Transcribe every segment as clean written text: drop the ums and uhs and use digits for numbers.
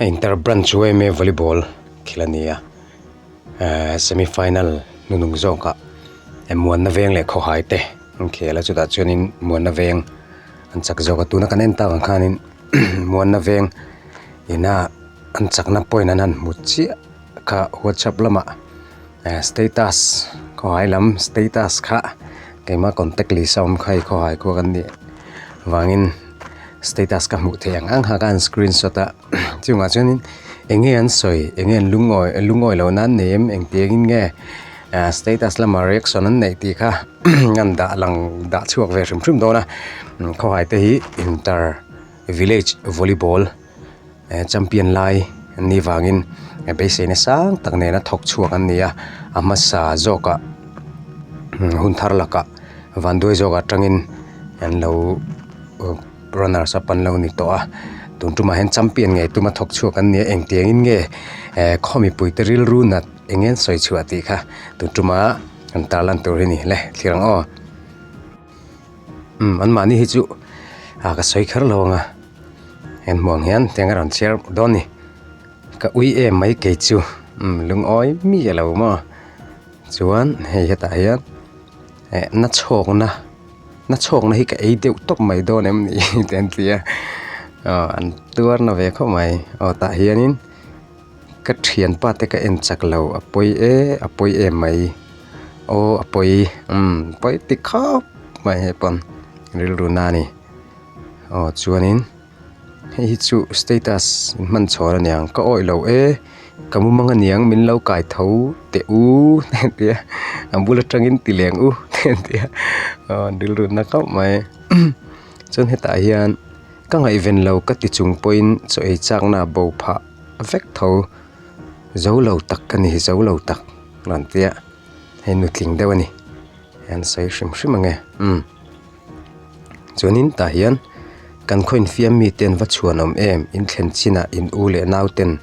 Hei inter branch yma volleyball khel a ni a ehh semi final hnunung zawkah muanna veng leh khawhai te an khel a chutah chuanin muanna veng an chak zawk a tuna kan en tak ang khanin muanna veng ina an chakna point an han hmu chiah kha whatsapp lamah ehh status khawhai lam status kha keimah contact list a awm kha hei khawhai khua kan nih vangin status ka hmuh theih ang ang kha ka han screenshot a chungah chuanin eng nge an sawi eng nge an lungawi lungawi loh nan nei em engtiang in nge ah status lama reaction an neih tih kha an dah lang dah chhuak ve hrim hrim dawn a khawhai te hi inter village volleyball champion lai an nih vangin beiseina sang tak nena thawk chhuak an ni a a hmasa zawkah hun thar lakah vanduai zawkah atangin an lo runners up an lo ni tawh a tun tumah hian champion ngei tuma thawk chhuak an ni a engtiangin nge eh khaw mipui te rilru nat eng nge an sawi chhuah tih kha tun tuma an tarlan tur hi a ni le thlir ang aw. Umm anmahni hi chu ah ka sawi kher lo ang a heng hmuh ang hian tiang a rawn chhiar dawn a ni ka ui em mai kei chu umm lungawi mi a lo maw chuan hei hetah hian eh na chhawkna na chhawkna hi ka ei deuh tawp mai dawn em ni te an ti a aw an tuar na ve khawp mai aw tah hianin. Ka thianpa te ka en chak lo a pawi e a pawi em mai aw a pawi umm pawi ti khawp mai hei pawn rilru na a ni aw chuanin hei hi chu status hman chhawn a niang ka awih lo e ka mumang aniang min lo kai tho teh u tia a bul atangin ti leng u tia aw rilru na khawp mai chuan hetah hian. Ka ngaihven lo ka ti chung pawhin chaw ei chakna a bo phah vek tho. Zo lo tak ka ni, zo lo tak rawn ti a, hei nutling deuh a ni. An sawi hrim hrim ang e, umm. Chuanin tah hian kan khaw infiam mite an va chhuan awm em, in thlen chinah in u leh nau ten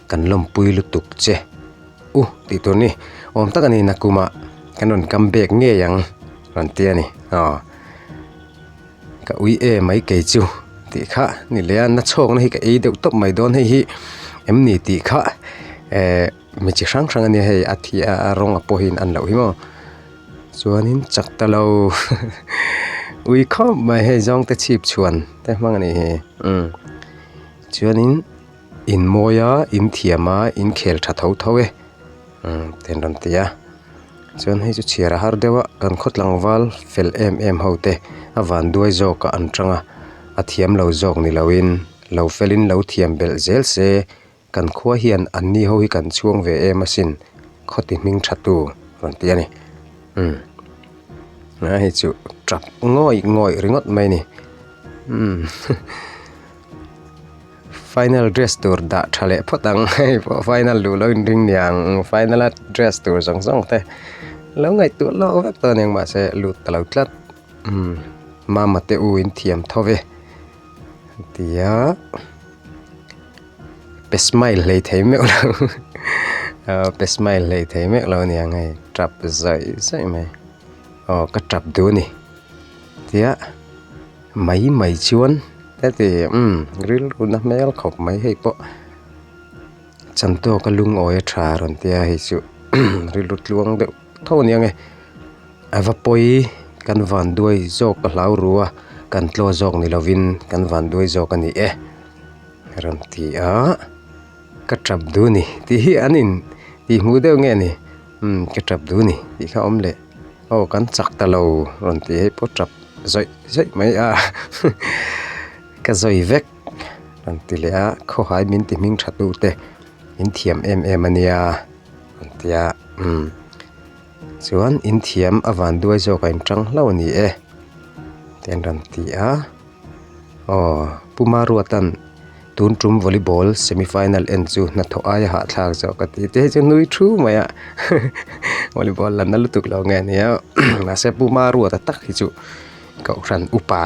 kan lawmpui lutuk che u tih tur ni. Awm tak a ni nakumah kan rawn come back ngei ang rawn ti a ni, aw. Ka ui e mai kei chu tih kha ni leh a na chhawkna hi ka ei deuh tawp mai dawn hei hi em ni tih kha eh mi chi hrang hrang a nia hei a thi a a rawng a pawhin an loh hi maw chuanin chak ta lo ui khawp mai hei zawng te chhip chhuan te hmang a nih hi umm chuanin in mawi a in thiam a in khel tha tho tho e umm te an rawn ti a. Chuan hei chu chhiar a har deuh a kan khaw tlangval fel em em ho te a van duai zawk ah an tang a a thiam lo zawk ni lo in lo fel in lo thiam belh zel se kan khua hian an ni ho hi kan chhuang ve em asin khaw ti hming tha tu rawn ti a ni umm a hei chu tap ngawih ngawih ringawt mai a ni umm. Final dress tur dah tha leh phawt ang hei pawh final duh lo inring niang final a dress tur zawng zawng te lo ngaihtuah lawk vek tawh aniang mahse lut ta lo tlat umm mama te u in thiam tho ve tia pe smile hlei thei meuh lo ah pe smile hlei thei meuh lo aniang hei tap zawih zawih mai aw ka tap duh a ni tia. Mai mai chuan heti umm rilru na hmel khawp mai hei pawh chantawk a lungawi a tha rawn tia hei chu rilru tluang deuh tho a nia nge a va pawi kan van duai zawk a hlau ru a kan tlaw zawk ni lovin kan van duai zawk a ni e rawn ti a ka tap duh a ni tih hi an in tih hmuh deuh nge ni umm ka tap duh a ni tih kha a awm leh. Aw kan chak ta lo rawn tih hei pawh tap zawih zawih mai a ka zawi vek rawn ti leh a khawhai min ti hming tha tu te in thiam em em a nia rawn ti a umm chuan in thiam a van duai zawk a in tang hlauh a ni e te an rawn ti a. Aw, Pu Maruatan tun tum volleyball semi final en chu hnathawh aia hahthlak zawk ka ti te hi chu nui thu mai a volleyball la na lutuk lo nge nia mahse Pu Maruata tak hi chu kohhran upa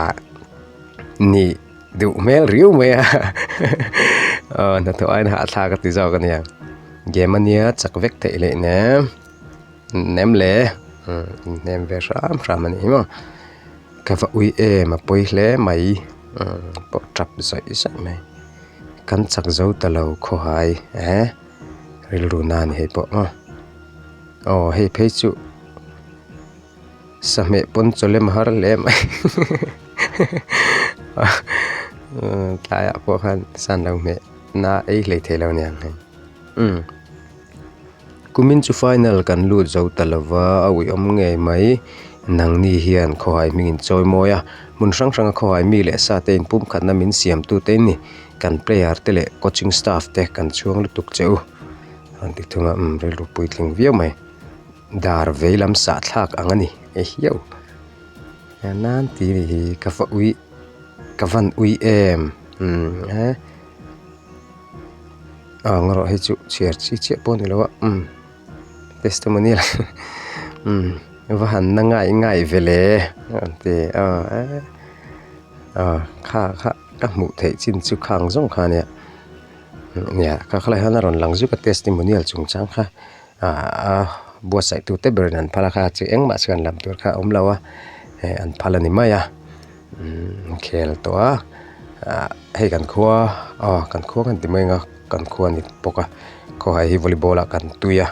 nih duh hmel riau mai a aw hnathawh aiin hahthlak a ti zawk a nia game ania chak vek theih leh nem nem le inhnem ve hram hram a ni maw. Ka va ui em a pawi hle mai umm pawh tap zawih zawih mai. Kan chak zo ta lo khawhai eh rilru na a ni hei pawh maw. Aw hei phei chu sahmeh pawn chawlem har hle mai tlaiah pawh khan san lo hmeh na ei hlei thei lo aniang hei umm. Kumin chu final kan lut zo ta lova, a uiawm ngei mai. Nangni hian khawhai hming in chawi mawi a, hmun hrang hranga khawhai mi leh sa te in pumkhatna min siamtu te in ni. Kan player te leh coaching staff te kan chhuang lutuk che u. An ti thung a, umm rilru puitling viau mai. Dar vei lam sah thlak ang a ni, ehiau. Nan ti ni hi ka va ui, ka van ui em, umm he. Ang erawh hei chu chhiar chi chiah pawh a ni lo a umm testimonial umm va han na ngai ngai ve le an ti a ah kha kha ka hmuh theih chin chu khang zawng kha a nia nia kha khalai hian a rawn lang zuk a testimonial chungchang kha ah a buatsaih tu te berin an phal a kha chu engmah chuan lam tur kha a awm lo a eh an phal a ni mai a umm khel tawh a ah hei kan khua aw kan khua kan ti mai ang a kan khua a ni bawk a khawhai hi volleyball ah kan tui a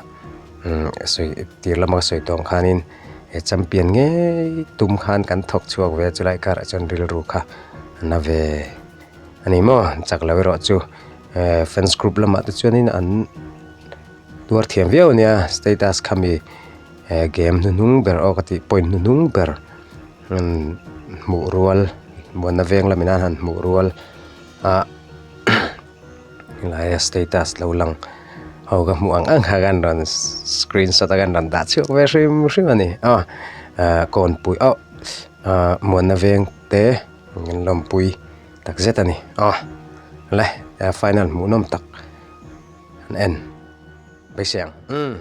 umm sawi tir lama ka sawi tawh ang khanin he champion ngei tum khan kan thawk chhuak ve a chulai karah chuan rilru kha a na ve a ni maw chak lo erawh chu eh fans group lamah te chuanin an tuar thiam viau a nia status khami eh game hnuhnung ber aw ka tih point hnuhnung ber. Hmuh rual muanna veng lam in a han hmuh rual a helai a status lo lang ho ka hmuh ang ang kha khan rawn screenshot a khan rawn dah chhuak ve hrim hrim a ni aw ah kawnpui oh ah muanna veng te an lawmpui tak zet a ni aw le final hmuhnawm tak an en beisei ang umm.